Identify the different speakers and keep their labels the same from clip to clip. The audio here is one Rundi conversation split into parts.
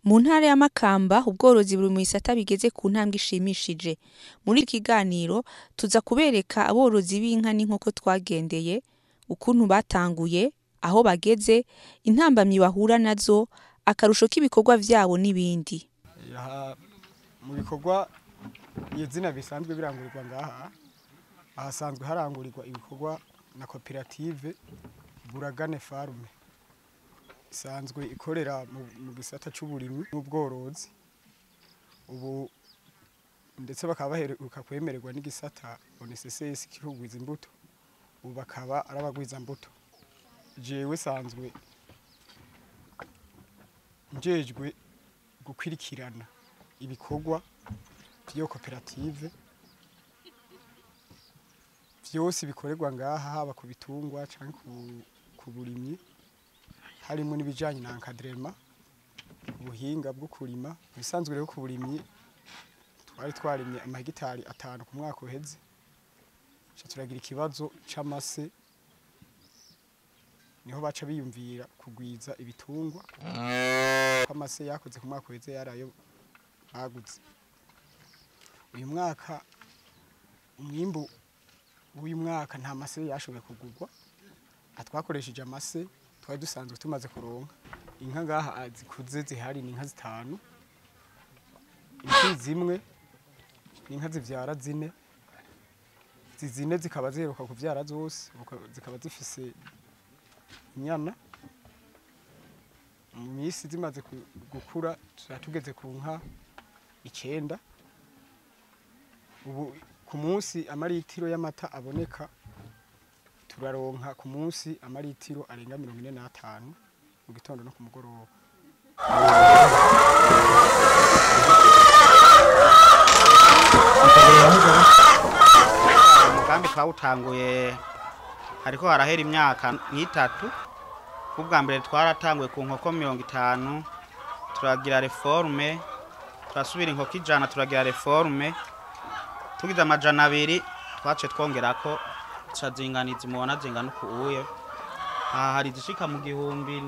Speaker 1: Mu ntara ya Makamba ubworozi buri mu bisata bigeze ku ntambwe ishimishije. Muri iki kiganiro tuza kubereka aborozi b'inka n'inkoko twagendeye, ukuntu batanguye, aho bageze, intambamyi bahura nazo, akarusho k'ibikorwa vyabo n'ibindi.
Speaker 2: Aha mu bikorwa izina bisanzwe birangurirwa ngaha, ahasanzwe harangurirwa ibikorwa na koperative Buragane Farme isanzwe ikorera mu gisata c'uburimyi n'ubworozi. Ubu ndetse bakaba baheruka kwemererwa n'igisata ONSS kirugwiza imbuto, ubu bakaba ari abagwiza mbuto. Jewe sanzwe njejwe gukwirikirana ibikorwa by'iyo koperative vyose bikorerwa ngaha, haba ku bitungwa canke ku burimyi, harimo n'ibijanye na encadrement, ubuhinga bwo kurima. Ibisanzwe rero ku burimyi twari twarimye amahegitari 5 ku mwaka uheze, ca turagira ikibazo c'amase, niho baca biyumvira kugwiza ibitungwa. Amase yakoze ku mwaka uheze yarayo baguze. Uyu mwaka umwimbu w'uyu mwaka nta mase yashoboye kugurwa, atwakoresheje amase twari dusanzwe tumaze kuronka. Inka ngaha zikuze zihari ni inka 5, imfizi imwe, inka zivyara 4, zizine zikaba ziheruka kuvyara zose, zikaba zifise inyana. Mu minsi zimaze gukura tugeze ku nka 9. Ubu ku munsi amaritiro y'amata aboneka turaronka ku munsi amaritiro arenga 45 mu gitondo no ku mugoroba.
Speaker 3: Umugambi twawutanguye hariko harahera imyaka nk'itatu. Kubwa mbere twaratanguye ku nkoko 50, turagira reforme, turasubira inkoko 100 turagira reforme, tugize 200 twace twongerako cazinganiza mubona zingana uku uye. Aha hari izishika mu gihumbi.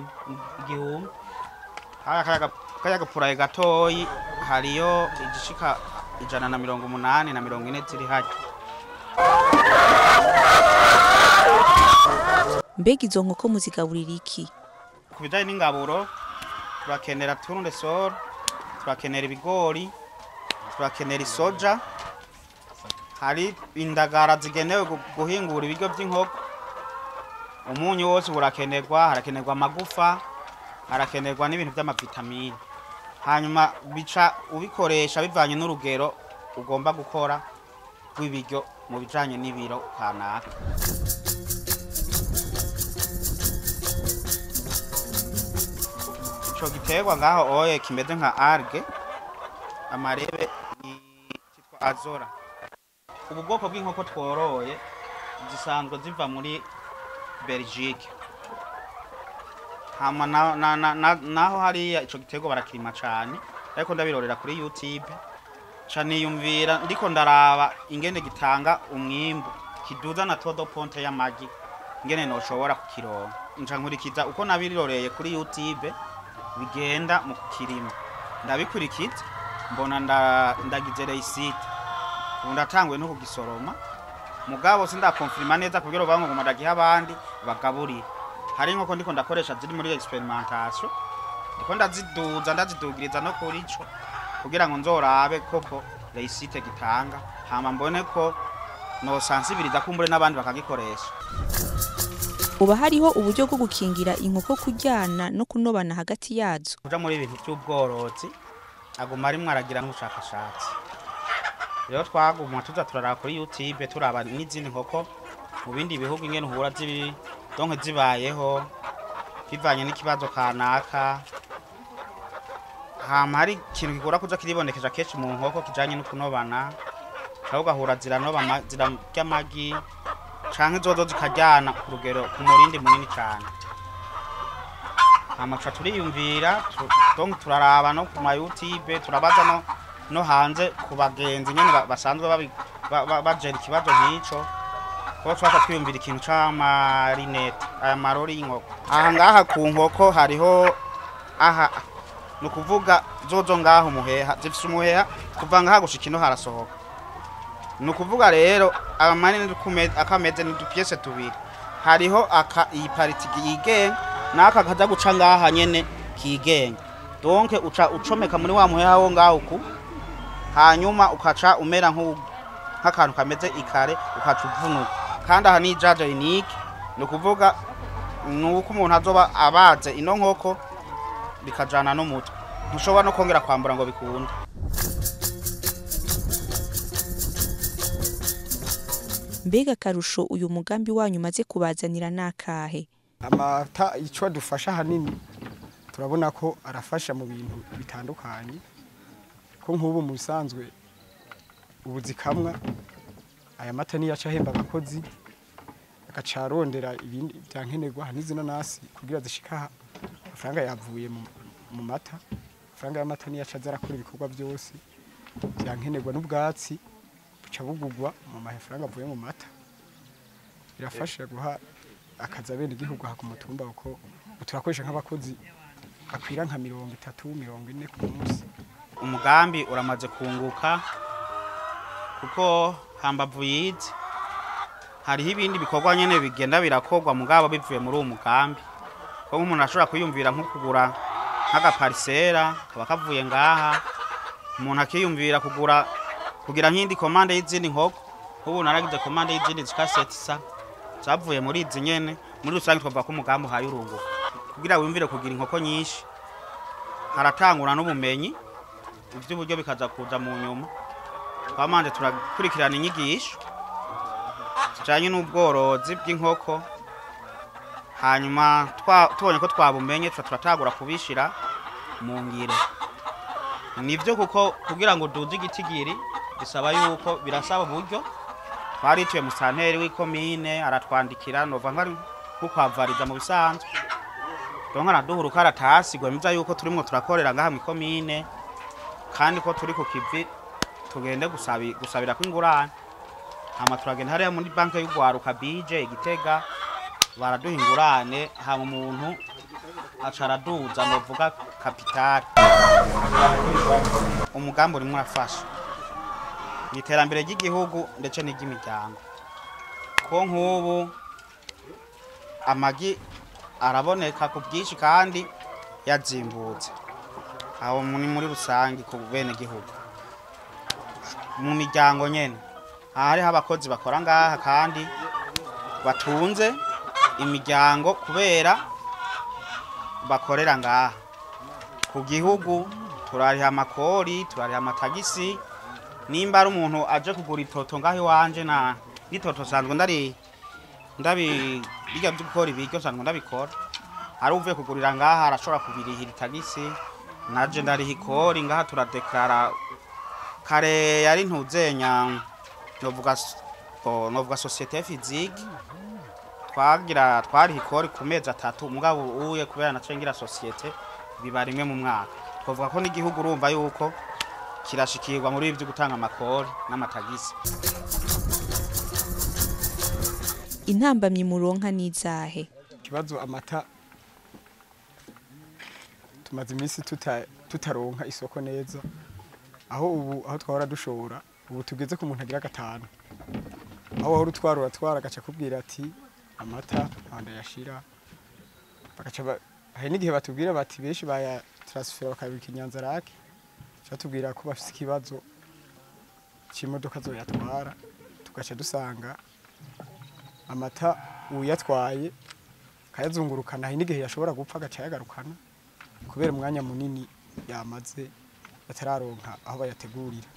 Speaker 3: Kaya gapuraye gatoyi hariyo izishika 180 na 40 ziri hajya.
Speaker 1: Mbega izo nkoko muzigaburira iki?
Speaker 3: Ku bijanye n'ingaburo turakenera tournesol, turakenera ibigori, turakenera isoja, hari indagara zigenewe guhingura ibiryo by'inkoko, umunyu wose urakenerwa, harakenerwa amagufa, harakenerwa n'ibintu by'amavitamine. Hanyuma bica ubikoresha bivanye n'urugero ugomba gukora rw'ibiryo mu bijanye n'ibiro kanaka. Ico giterwa ngaho oye kimeze nka algue, amarebe cyitwa azora. Ubu bwoko bw'inkoko tworoye zisanzwe ziva muri Belgique. Hama naho hariya ico giterwa barakirima cane, ariko ndabirorera kuri YouTube. Ca niyumvira ndiko ndaraba ingene gitanga umwimbu, kiduza na todo ponte y'amagi, ingene noshobora kukironka. Nca nkurikiza uko nabiroreye kuri YouTube bigenda mu kirima, ndabikurikiza mbona ndagize réussite. Ubu ndatanguye no kugisoroma, mugabo sindakonfirma neza kugira ngo ngo ndagiha abandi bagaburire. Hari inkoko ndiko ndakoresha ziri muri experimentation, ndiko ndaziduza ndazidugiriza no kuri ico kugira ngo nzorabe koko réussite gitanga, hama mbone ko no sensibiliza kumbure n'abandi bakagikoresha.
Speaker 1: Uba hariho uburyo bwo gukingira inkoko kuryana no kunobana hagati yazo.
Speaker 3: Kuja muri ibintu by'ubworozi aguma arimwo aragira n'ubushakashatsi. Rero twaguma tuza turaraba kuri YouTube, turaba n'izindi nkoko mu bindi bihugu ingene uhura donke zibayeho bivanye n'ikibazo kanaka. Hama hari ikintu gikora kuza kiribonekesha kenshi mu nkoko kijanye no kunobana, aho ugahura ziranoba zirarya amagi canke zozo zikaryana ku rugero ku murindi munini cane. Hama tuca turiyumvira, donc turaraba no ku ma YouTube, turabaza no hanze ku bagenzi nyene basanzwe bajera ikibazo nk'ico, kuko twaca twiyumvira ikintu c'amarinete, aya marori y'inkoko. Aha ngaha ku nkoko hariho aha Ni ukuvuga zozo ngaho umuheha zifise umuheha kuva ngaha gushika ino harasohoka. Ni ukuvuga rero amanini akameze ni udupiese tubiri, hariho aka iyi partie yigenga n'aka kaza guca ngaha nyene kigenga. Donc uca ucomeka muri wa muheha wo ngaho uku, hanyuma ukaca umera nk'akantu kameze ikare, ukaca uvunuka. Kandi aha ni ijaje unique, ni ukuvuga nuko umuntu azoba abaze ino nkoko bikajana n'umutwe, ntushobora no kongera kwambura ngo bikunde.
Speaker 1: Mbega akarusho uyu mugambi wanyu umaze kubazanira nakahe?
Speaker 2: Amata icyo adufasha ahanini turabona ko arafasha mu bintu bitandukanye, ko nk'ubu mu bisanzwe ubu zikamwa aya mata niyo aca ahemba abakozi, agaca arondera ibindi bya nkenerwa n'izi nanasi kugira zishika aha, amafaranga yavuye mu mata. Amafaranga y'amata niyo aca aza arakora ibikorwa byose bya nkenerwa, n'ubwatsi buca bugugwa mu mafaranga avuye mu mata. Birafasha guha akazi abenegihugu aha ku mutumba, kuko turakoresha nk'abakozi bakwira nka 30, 40 ku munsi.
Speaker 3: Umugambi uramaze kunguka, kuko hambavu yize hariho ibindi bikorwa nyene bigenda birakorwa mugabo bivuye muri uwo mugambi. Ko nk'umuntu ashobora kwiyumvira nko kugura nk'agaparisera kaba kavuye ngaha, umuntu akiyumvira kugura kugira nk'indi commande y'izindi nkoko. Ubu naragize commande y'izindi zikasetsa zavuye muri izi nyene. Muri rusange twavuga ko umugambi uhaye urunguka. Kugira wiyumvire kugira inkoko nyinshi haratangura n'ubumenyi, ivy'uburyo bikaza kuza mu nyuma. Twamanje turakurikirana inyigisho zijanye n'ubworozi bw'inkoko, hanyuma tubonye ko twabumenye tuca turatangura kubishira mu ngiro. Nivyo, kuko kugira ngo uduze igitigiri bisaba yuko birasaba uburyo. Twarituye musanteri w'ikomine aratwandikira, nova nkari kukwavariza mu bisanzwe, donc araduha urukaratasi rwemeza yuko turimwo turakorera ngaha mw'ikomine, kandi ko turi ku kivi, tugende gusabira kw'ingurane. Hama turagenda hariya muri banke y'ugwaruka bije Igitega, baraduha ingurane, hama umuntu aca araduza novuga capital. Umugambi urimwo urafasha mu iterambere ry'igihugu ndetse n'iry'imiryango, ko nk'ubu amagi araboneka ku bwinshi kandi yazimbutse. Aho ni muri rusange ku bene gihugu, mu miryango nyene aha hariho abakozi bakora ngaha kandi batunze imiryango kubera bakorera ngaha. Ku gihugu turariha amakori, turariha amatagisi. Nimba ari umuntu aje kugura itoto ngaho iwanje, na n'itoto sanzwe ndari ndabi bijya byo gukora ibiryo sanzwe ndabikora, ari uvuye kugurira ngaha arashobora kubirihira itagisi, naje ndariha ikori ngaha, turadeklara. Kare yari ntuzenya novuga société physique, twagira twariha ikori ku mezi 3, mugabo uye kubera naco ngira société biba rimwe mu mwaka. Twavuga ko n'igihugu urumva yuko kirashikirwa muri ibyo gutanga amakori n'amatagisi.
Speaker 1: Intambamyi muronka n'izahe?
Speaker 2: Ikibazo amata tumaze iminsi tutaronka isoko neza, aho ubu aho twahora dushora ubu tugeze ku muntu agira 5, aho wahora utwara uratwara agaca akubwira ati amata aho ndayashira, bagaca hari n'igihe batubwira bati benshi bayatransfera bakabika Inyanzarake, batubwira ko bafise ikibazo c'imodoka zoyatwara, tugaca dusanga amata uyatwaye akayazungurukana, hari n'igihe yashobora gupfa agaca ayagarukana kubera umwanya munini yamaze batararonka aho bayategurira.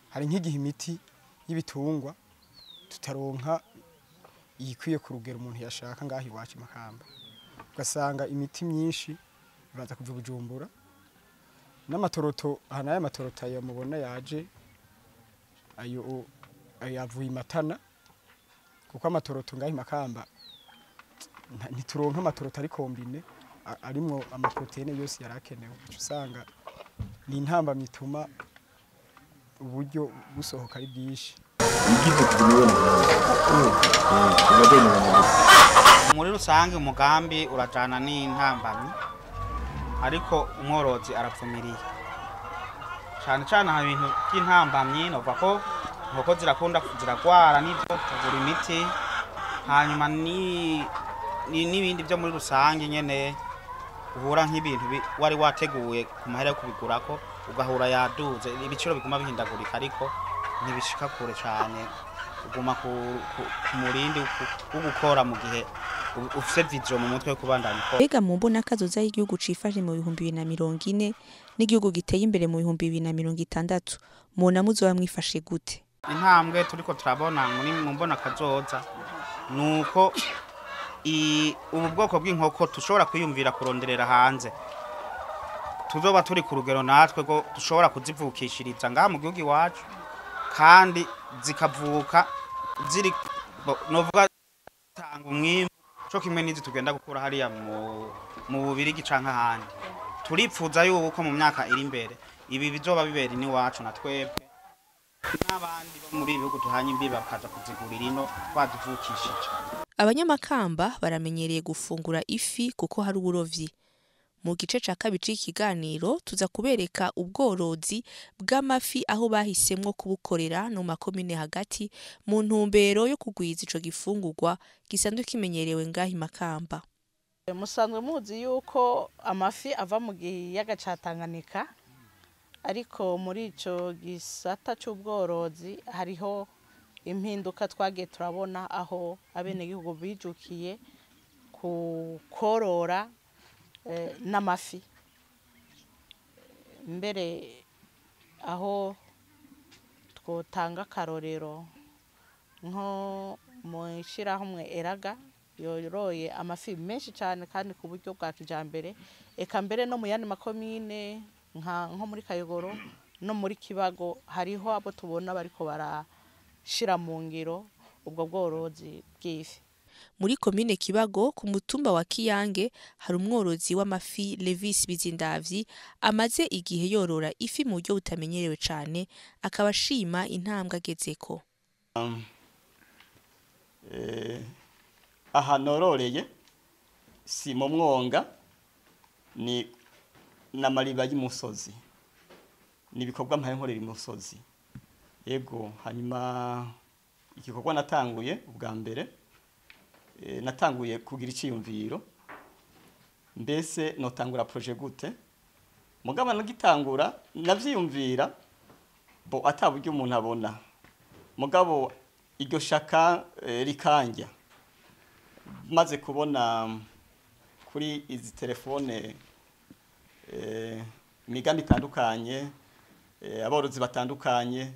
Speaker 2: Hari nk'igihe imiti y'ibitungwa tutaronka iyikwiye ku rugero umuntu yashaka ngaho iwacu Makamba, ugasanga imiti myinshi ibanza kuva Bujumbura, n'amatoroto aha n'aya matoroto ayo mubona yaje ayo yavuye Matana, kuko amatoroto ngaho Makamba ntituronka amatoroto ari combiné arimwo amaprotéine yose yarakenewe, usanga ni intambamyi ituma uburyo busohoka ari bwinshi.
Speaker 3: Muri rusange umugambi urajana n'intambamyi, Ariko umworozi arapfumiriye cane cane aha ibintu by'intambamyi, nova ko inkoko zirakunda ziragwara, n'ivyo tugura imiti, hanyuma n'ibindi byo muri rusange nyene uhura nk'ibintu wari wateguye ku mahera yo kubigurako, ugahura yaduze, ibiciro biguma bihindagurika, ariko ntibishika kure cane, uguma ku murindi wo gukora mu gihe ufise vision mu mutwe yo kubandanya ukora.
Speaker 1: Mbega mu mbona kazoza y'igihugu cifashe mu 2040 n'igihugu giteye imbere mu 2060, mubona muzoba mwifashe gute?
Speaker 3: Intambwe turiko turabona muri mu mbona kazoza nuko ubu bwoko bw'inkoko tushobora kwiyumvira kuronderera hanze, tuzoba turi ku rugero natwe ko dushobora kuzivukishiriza ngaha mu gihugu iwacu, kandi zikavuka ziri novuga tanga umwimbu co kimwe n'izi tugenda gukura hariya mu Bubirigi canke ahandi. Turipfuza yuko mu myaka iri imbere ibi bizoba bibera iwacu na twebwe n'abandi bo muri ibihugu tuhanye imbibe bakaza kuzigurira ino twazivukishije.
Speaker 1: Abanyamakamba baramenyereye gufungura ifi kuko hari uburovyi. Mu gice ca kabiri c'ikiganiro tuza kubereka ubworozi bw'amafi aho bahisemwo kubukorera no mu makomine hagati, mu ntumbero yo kugwiza ico gifungurwa gisanzwe kimenyerewe ngaha i Makamba.
Speaker 4: Musanzwe muzi yuko amafi ava mu kiyaga ca Tanganyika, ariko muri ico gisata c'ubworozi hariho impinduka twagiye turabona aho abenegihugu bijukiye kukorora n'amafi. Mbere aho twotanga akarorero nko mu ishirahamwe Eraga yoroye amafi menshi cyane kandi ku buryo bwa kijambere, eka mbere no mu yandi makomine nko muri Kayogoro no muri Kibago hariho abo tubona bariko barashira mu ngiro ubwo bworozi bw'ifi.
Speaker 1: Muri komine Kibago ku mutumba wa Kiyange hari umworozi w'amafi Levis Bizindavyi amaze igihe yorora ifi mu buryo butamenyerewe cane, akaba ashima intambwe agezeko.
Speaker 5: Aha nororeye si mu mwonga, ni n'amariba y'umusozi, ni ibikorwa mpaye nkorera imusozi. Yego, hanyuma igikorwa natanguye ubwa mbere, natanguye kugira iciyumviro, mbese notangura projet gute? Mugabo nagitangura navyiyumvira bo ataburyo umuntu abona, mugabo iryo shaka rikanja maze kubona kuri izi telefone imigambi itandukanye, aborozi batandukanye,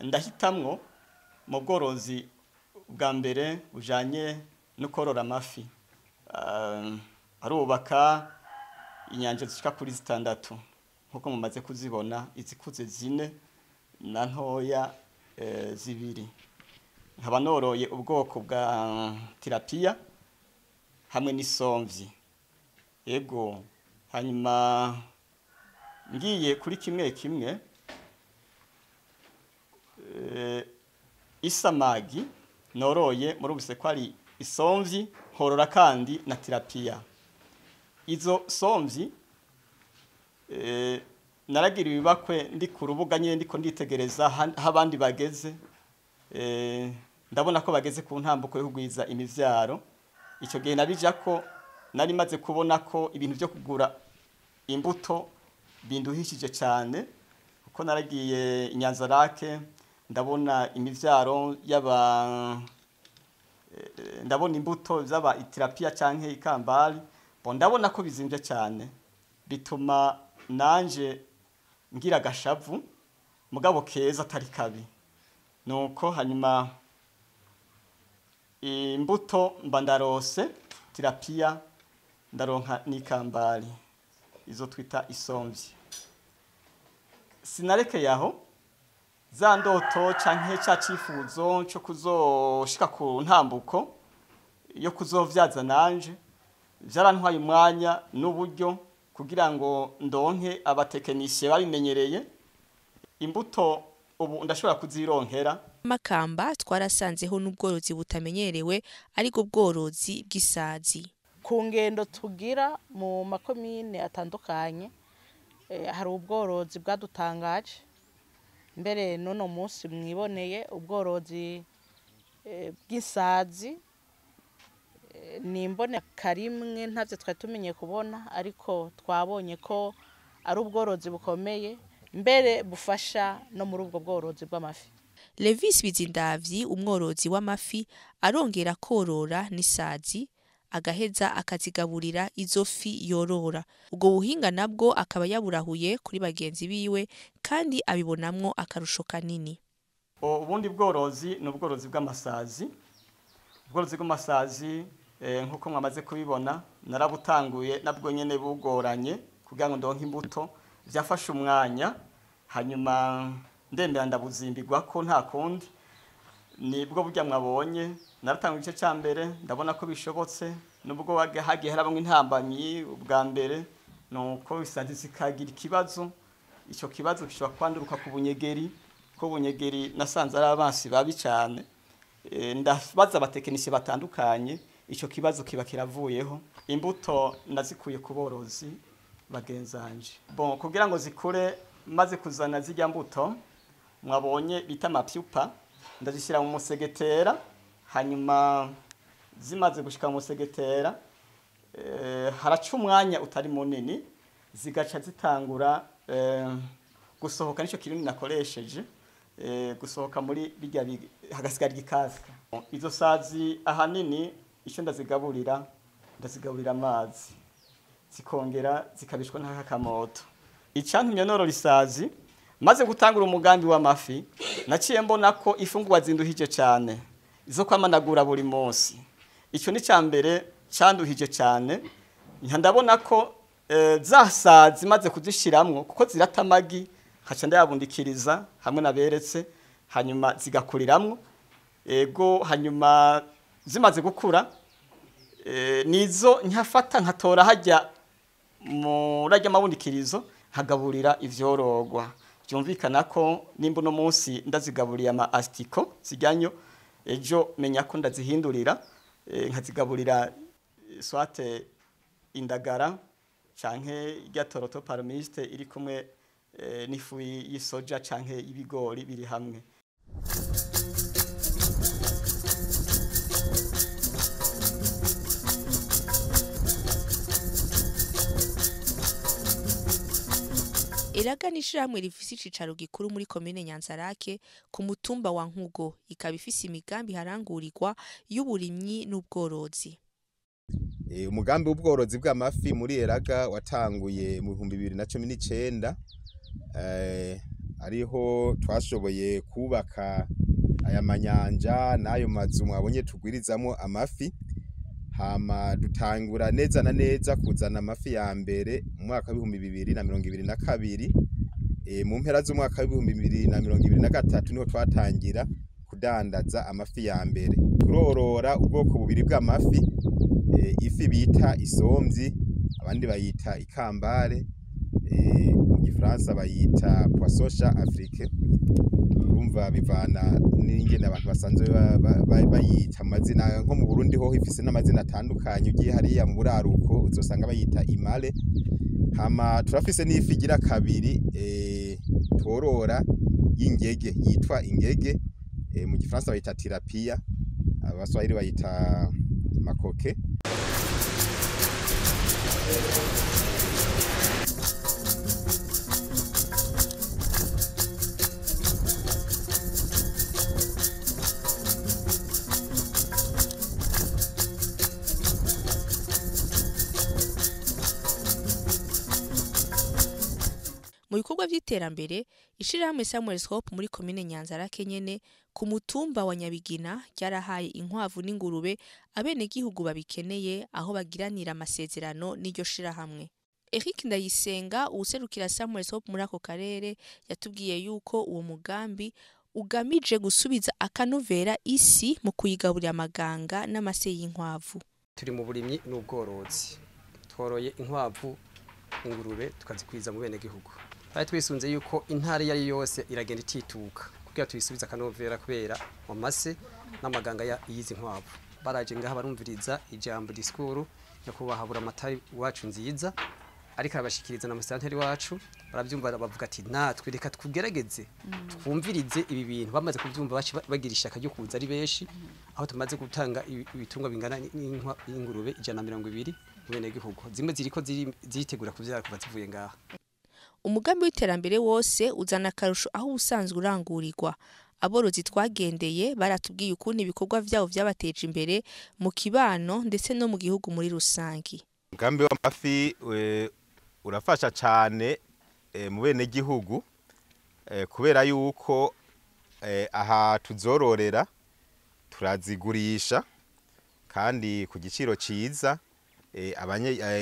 Speaker 5: ndahitamwo mu bworozi bwa mbere bujanye no korora amafi. Arubaka inyanja zishika kuri 6 nkuko mumaze kuzibona, izikuze 4 na ntoya 2. Nkaba noroye ubwoko bwa tilapia hamwe n'isomvyi. Yego, hanyuma ngiye kuri kimwe kimwe, isamagi noroye murumvise ko ari isomvyi, nkorora kandi na tilapia. Izo somvyi naragira ibibakwe ndi ku rubuga nyene ndiko nditegereza aho abandi bageze, ndabona ko bageze ku ntambuko yo kugwiza imivyaro. Ico gihe nabija ko nari maze kubona ko ibintu byo kugura imbuto binduhishije cyane, kuko naragiye Inyanzarake ndabona imivyaro yaba ndabona imbuto zaba itilapia canke ikambali, bo ndabona ko bizimvye cyane, bituma nanje ngira gashavu mugabo keza atari kabi. Nuko hanyuma imbuto mba ndarose tilapia, ndaronka n'ikambali, izo twita isomvyi. Sinarekeye aho, za ndoto canke ca cifuzo co kuzoshika ku ntambuko yo kuzovyaza nanje, vyarantwaye umwanya n'uburyo kugira ngo ndonke abatekinisiye babimenyereye. Imbuto ubu ndashobora kuzironkera.
Speaker 1: Makamba twarasanzeho n'ubworozi butamenyerewe, ariko ubworozi bw'isazi.
Speaker 4: Ku ngendo tugira mu makomine atandukanye, hari ubworozi bwadutangaje. Mbere n'uno munsi mwiboneye ubworozi bw'isazi, ni imbonekarimwe, ntavyo twari tumenye kubona, ariko twabonye ko ari ubworozi bukomeye, mbere bufasha no muri ubwo bworozi bw'amafi.
Speaker 1: Levis Bizindavyi, umworozi w'amafi, arongera korora n'isazi, agaheza akazigaburira izo fi yorora. Ubwo buhinga nabwo akaba yaburahuye kuri bagenzi biwe, kandi abibonamwo akarusho kanini.
Speaker 5: Ubundi bworozi ni ubworozi bw'amasazi. Ubworozi bw'amasazi, nkuko mwamaze kubibona, narabutanguye nabwo nyene bugoranye kugira ngo ndonke imbuto, byafashe umwanya, hanyuma ndemera ndabuzimbirwa ko nta kundi. Nibwo burya mwabonye naratanguye igice ca mbere, ndabona ko bishobotse, nubwo hagiye harabamwe intambamyi ubwa mbere, nuko isazi zikagira ikibazo. Ico kibazo gishobora kwanduruka ku bunyegeri, ko bunyegeri nasanze ari abansi babi cane. Ndabaza abatekinisiye batandukanye, ico kibazo kiba kiravuyeho. Imbuto nazikuye ku borozi bagenzanje. Bon, kugira ngo zikure, maze kuzana zirya mbuto mwabonye bita amapyupa, ndazishyira mu musegetera, hanyuma zimaze gushika mu musegetera, haraca umwanya utari munini, zigaca zitangura gusohoka. Nico kirundi nakoresheje, gusohoka muri bijya hagasigara igikasika. Izo sazi ahanini icyo ndazigaburira, ndazigaburira amazi, zikongera zikabishwa n'akakamoto. Icyantumye norora isazi, maze gutangura umugambi w'amafi, naciye mbona ko ifungurwa zinduhije cyane, izo kwamanagura buri munsi. Icyo ni cya mbere cyanduhije cyane. Ndabona ko za sazi maze kuzishiramwo, kuko zirata amagi, nkaca ndayabundikiriza hamwe naberetse, hanyuma zigakuriramwo. Ego, hanyuma zimaze gukura, nizo nkafata nkatora hajya murajya amabundikirizo, nkagaburira ivyorogwa. Byumvikana ko nimba uno munsi ndazigaburiye ama astiko zijyanyo, ejo menya ko ndazihindurira, nkazigaburira swate indagara canke irya toroto palmiste iri kumwe n'ifu y'isoja canke y'ibigori biri hamwe.
Speaker 1: Eraga ni ishirahamwe rifise icicaro gikuru muri komine Nyanzarake ku mutumba wa Nkugo, ikaba ifise imigambi harangurirwa y'uburimyi n'ubworozi.
Speaker 6: Umugambi w'ubworozi bw'amafi muri Eraga watanguye mu 2019, ariho twashoboye kubaka aya manyanja n'ayo mazu mwabonye tugwirizamwo amafi. Hama dutangura neza na neza kuzana amafi ya mbere mu mwaka w'ibihumbi bibiri na mirongo ibiri na kabiri. Mu mpera z'umwaka w'ibihumbi bibiri na mirongo ibiri na gatatu niho twatangira kudandaza amafi ya mbere. Turorora ubwoko bubiri bw'amafi, ifi bita isomvyi, abandi bayita ikambare, mu gifaransa bayita poisson chat africain. Urumva bivana n'ingene abantu basanzwe bayita amazina. Nko mu Burundi ho ifise n'amazina atandukanye, ugiye hariya mu buraruko uzosanga bayita imale. Hama turafise n'ifi igira kabiri, tworora y'ingege yitwa ingege, mu gifaransa bayita tilapia, abaswahili bayita makoke.
Speaker 1: Mu bikorwa vy'iterambere, ishirahamwe Samuel's Hope muri komine Nyanzarake nyene ku mutumba wa Nyabigina ryarahaye inkwavu n'ingurube abenegihugu babikeneye, aho bagiranira amasezerano n'iryo shirahamwe. Eric Ndayisenga, uwuserukira Samuel's Hope muri ako karere, yatubwiye yuko uwo mugambi ugamije gusubiza akanovera isi mu kuyigaburira amaganga n'amase y'inkwavu.
Speaker 7: Turi mu burimyi n'ubworozi, tworoye inkwavu, ingurube, tukazikwiza mu benegihugu. Twari twisunze yuko intara iyo ari yose iragenda itituka kugira tuyisubize akanovera kubera amase n'amaganga y'izi nkwavu. Baraje ngaha barumviriza ijambo, discours nyakubahwa Buramatari wacu nziza ariko arabashikiriza na musitanteri wacu, barabyumva bavuga ati: "Natwe reka tugerageze twumvirize ibi bintu." Bamaze kubyumva baci bagira ishaka ryo kuza ari benshi, aho tumaze gutanga ibitungwa bingana n'ingurube 120 mu benegihugu. Zimwe ziriko ziritegura kuvyara kuva zivuye ngaha.
Speaker 1: Umugambi w'iterambere wose uzana akarusho aho ubusanzwe urangurirwa. Aborozi twagendeye baratubwiye ukuntu ibikorwa vyabo vyabateje imbere mu kibano ndetse no mu gihugu muri rusangi.
Speaker 6: Umugambi w'amafi urafasha cyane mu bene gihugu, kubera yuko aha tuzororera turazigurisha kandi ku giciro ciza,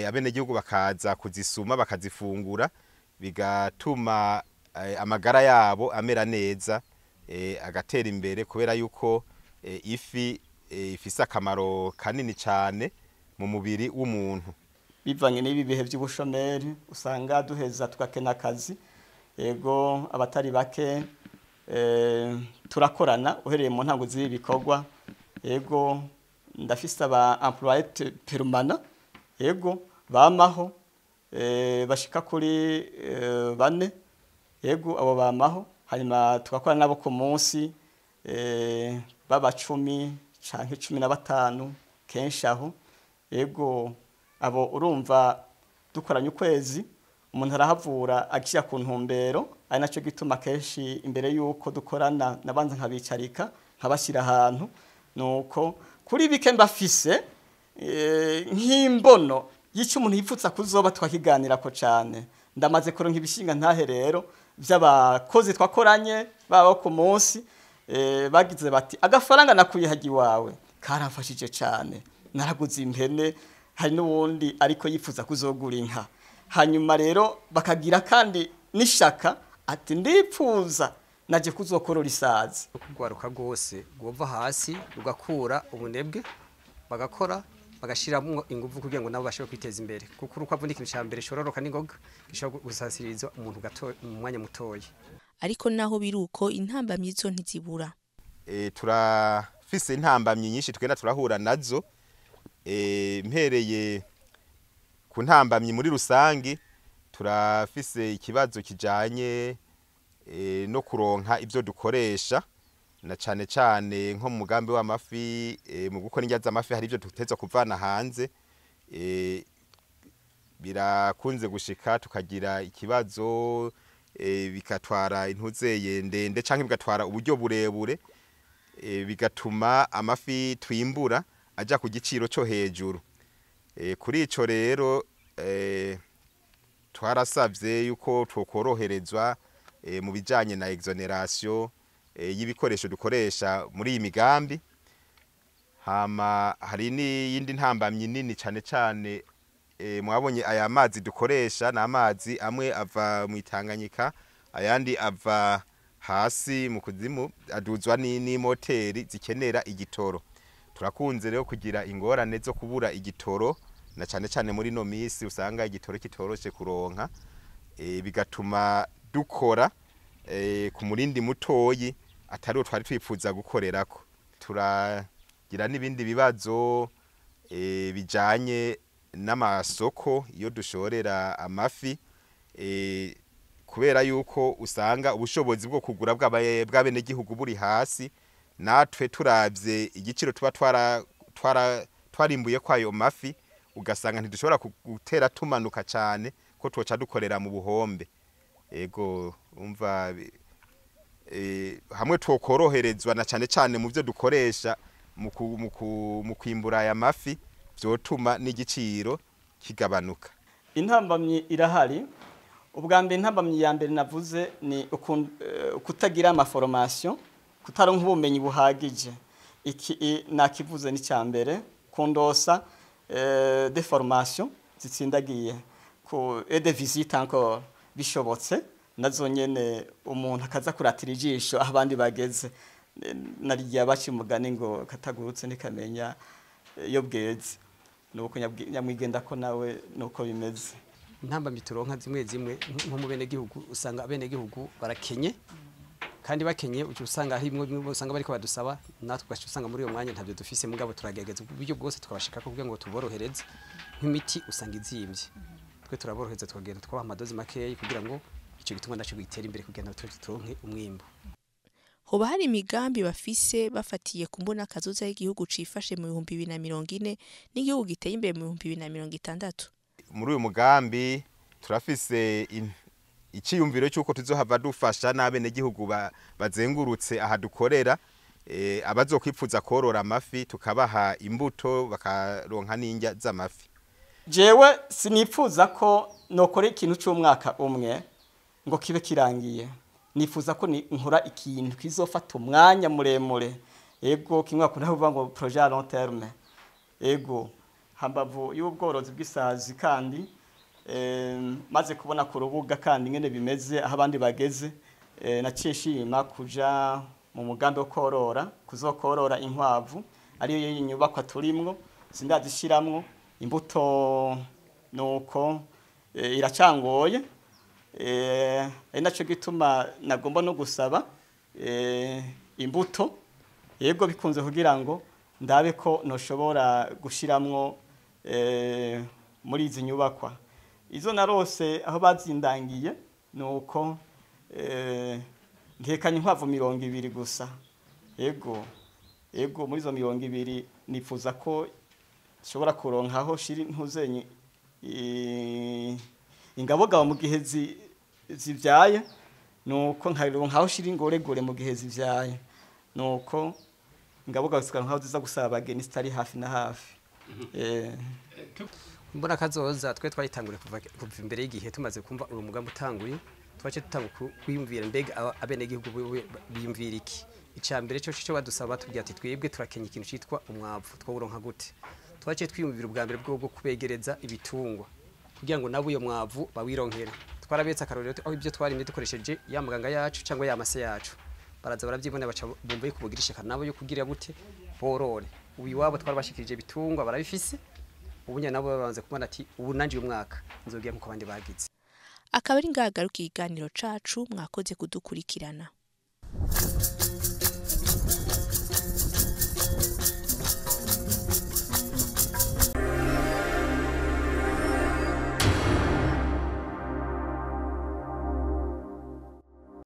Speaker 6: abenegihugu bakaza kuzisuma bakazifungura, bigatuma amagara yabo amera neza, agatera imbere, kubera yuko ifi ifise akamaro kanini cyane mu mubiri w'umuntu.
Speaker 5: Bivanye n'ibi bihe by'ubushomeri usanga duheza tugakena akazi, yego, abatari bake turakorana. Uhereye mu ntango z'ibi bikorwa, yego, ndafise aba employé permanent, yego, bamaho bashika kuri bane. Yego, abo bamaho, hanyuma tugakora nabo ku munsi baba 10 canke 15 kenshi aho. Yego, abo urumva dukoranye ukwezi, umuntu arahavura agishyira ku ntumbero. Ari nacyo gituma kenshi imbere y'uko dukorana nabanza nkabicarika, nkabashyira ahantu, nuko kuri bike mbafise nk'imbono y'icyo umuntu yipfutsa kuzoba, twakiganirako cyane. Ndamaze kuronka ibishinga ntahe rero by'abakozi twakoranye baba ku munsi, bagize bati: "Agafaranga nakuye hajya iwawe karamfashije cyane, naraguze impene." Hari n'uwundi ariko yifuza kuzogura inka. Hanyuma rero bakagira kandi n'ishaka ati: "Ndipfuza naje kuzokorora isazi."
Speaker 7: Kugwaruka rwose rwova hasi rugakura ubunebwe, bagakora, bagashiramwo ingufu kugira ngo nabo bashobore kwiteza imbere, kuko urukwavu ni ikintu ca mbere shororoka n'ingoga, gishobora gusasiriza umuntu gato mu mwanya mutoya.
Speaker 1: Ariko naho biruko, intambamyi zo ntizibura.
Speaker 6: Turafise intambamyi nyinshi tugenda turahura nazo. Mpereye ku ntambamyi muri rusangi, turafise ikibazo kijanye no kuronka ivyo dukoresha, na cane cane nko mu mugambi w'amafi. Mu gukora indya z'amafi hari ivyo duteza kuvana hanze. Birakunze gushika tukagira ikibazo, bikatwara intuzeye ndende canke bigatwara uburyo burebure, bigatuma amafi twimbura aja ku giciro co hejuru. Kuri ico rero twarasavye yuko twokoroherezwa mu bijanye na exonération y'ibikoresho dukoresha muri iyi migambi. Hama hari n'iyindi ntambamyi nini cane cane. Mwabonye aya mazi dukoresha ni amazi amwe ava mu Itanganyika, ayandi ava hasi mu kuzimu, aduzwa n'imoteri zikenera igitoro. Turakunze rero kugira ingorane zo kubura igitoro, na cane cane muri no misi usanga igitoro kitoroshe kuronka, bigatuma dukora ku murindi mutoyi atari wo twari twifuza gukorerako. Turagira n'ibindi bibazo bijanye n'amasoko iyo dushorera amafi, kubera yuko usanga ubushobozi bwo kugura bw'abenegihugu buri hasi. Natwe turavye igiciro tuba twara twarimbuye kwayo mafi, ugasanga ntidushobora gutera tumanuka cane ko twoca dukorera mu buhombe. Ego, umva hamwe twokoroherezwa na cane cane mu byo dukoresha mu kwimbura aya mafi, vyotuma n'igiciro kigabanuka.
Speaker 5: Intambamyi irahari. Ubwa mbere, intambamyi ya mbere navuze ni kutagira ama formation, kutaronka ubumenyi buhagije. Iki nakivuze ni cya mbere, kundosa des formations zitsindagiye ku et des visites encore bishobotse, nazo nyene umuntu akaza kuratira ijisho aho abandi bageze. Nariya baci umugani ngo katagurutse ntikamenya iyo bweze. Nuko nyamwigenda ko nawe nuko bimeze.
Speaker 7: Intambamyi turonka zimwe zimwe nko mu benegihugu, usanga abenegihugu barakenye. Kandi bakenye uca usanga hari bimwe usanga bariko badusaba, natwe ugaca usanga muri uyo mwanya ntavyo dufise, mugabo turagerageza uburyo bwose tukabashikako kugira ngo tuborohereze. Nk'imiti usanga izimvye, twe turaborohereza tukagenda tukabaha amadozi makeyi kugira ngo ico gitungwa naco gitere imbere, kugira ngo turonke umwimbu.
Speaker 1: Hoba hari imigambi bafise bafatiye ku mbona kazoza y'igihugu cifashe mu 2040 n'igihugu giteye imbere mu 2060?
Speaker 6: Muri uyu mugambi turafise iciyumviro cy'uko tuzohava dufasha n'abenegihugu bazengurutse aha dukorera, abazokwipfuza korora amafi tukabaha imbuto bakaronka n'indya z'amafi.
Speaker 5: Jewe sinipfuza ko nokora ikintu c'umwaka umwe ngo kibe kirangiye. Nifuza ko nkora ikintu kizofata umwanya muremure. Ego, kimwe bakunda kuvuga ngo projet à long terme. Ego, hambavu y'ubworozi bw'isazi kandi maze kubona ku rubuga kandi ngene bimeze aho abandi bageze, naciye nshima kuja mu mugambi wo korora, kuzokorora inkwavu ariyo nyubakwa turimwo. Sindazishiramwo imbuto nuko iracangoye, ari naco gituma nagomba no gusaba imbuto, yego bikunze, kugira ngo ndabe ko noshobora gushiramwo muri izi nyubakwa. Izo narose aho bazindangiye nuko ntekanye inkwavu 20 gusa. Ego, muri izo 20 nifuza ko nshobora kuronkaho shiri ntuzenye ingabogabo mu gihe zivyaye, nuko nkaronkaho shiri ingoregore mu gihe zivyaye, nuko ingabogabo zikaronkaho ziza gusaba abageni zitari hafi na hafi.
Speaker 7: Mbona kazoza twe twayitangure kuva imbere y'igihe. Tumaze kumva uwo mugambi utanguye, twace tutanga kwiyumvira mbega abenegihugu biyumvira iki. Icya mbere cyo badusaba, batubwira ati twebwe turakenya ikintu citwa umwavu, twawuronka gute? Twace twiyumvira ubwa mbere bwo kubegereza ibitungwa kugira ngo nabo uyo mwavu bawironkere. Twarabetse akarorero aho ibyo twarimye dukoresheje ya muganga yacu cyangwa ya mase yacu, baraza barabyibona, baca bumva yuko bugira ishaka nabo yo kugira gute borore. Ubu iwabo twarabashikirije ibitungwa barabifise, ubu nyene nabo babanze kubona ati ubu nanje uyu mwaka nzogira nkuko abandi bagize.
Speaker 1: Akaba ari ngagaruka ikiganiro cacu, mwakoze kudukurikirana.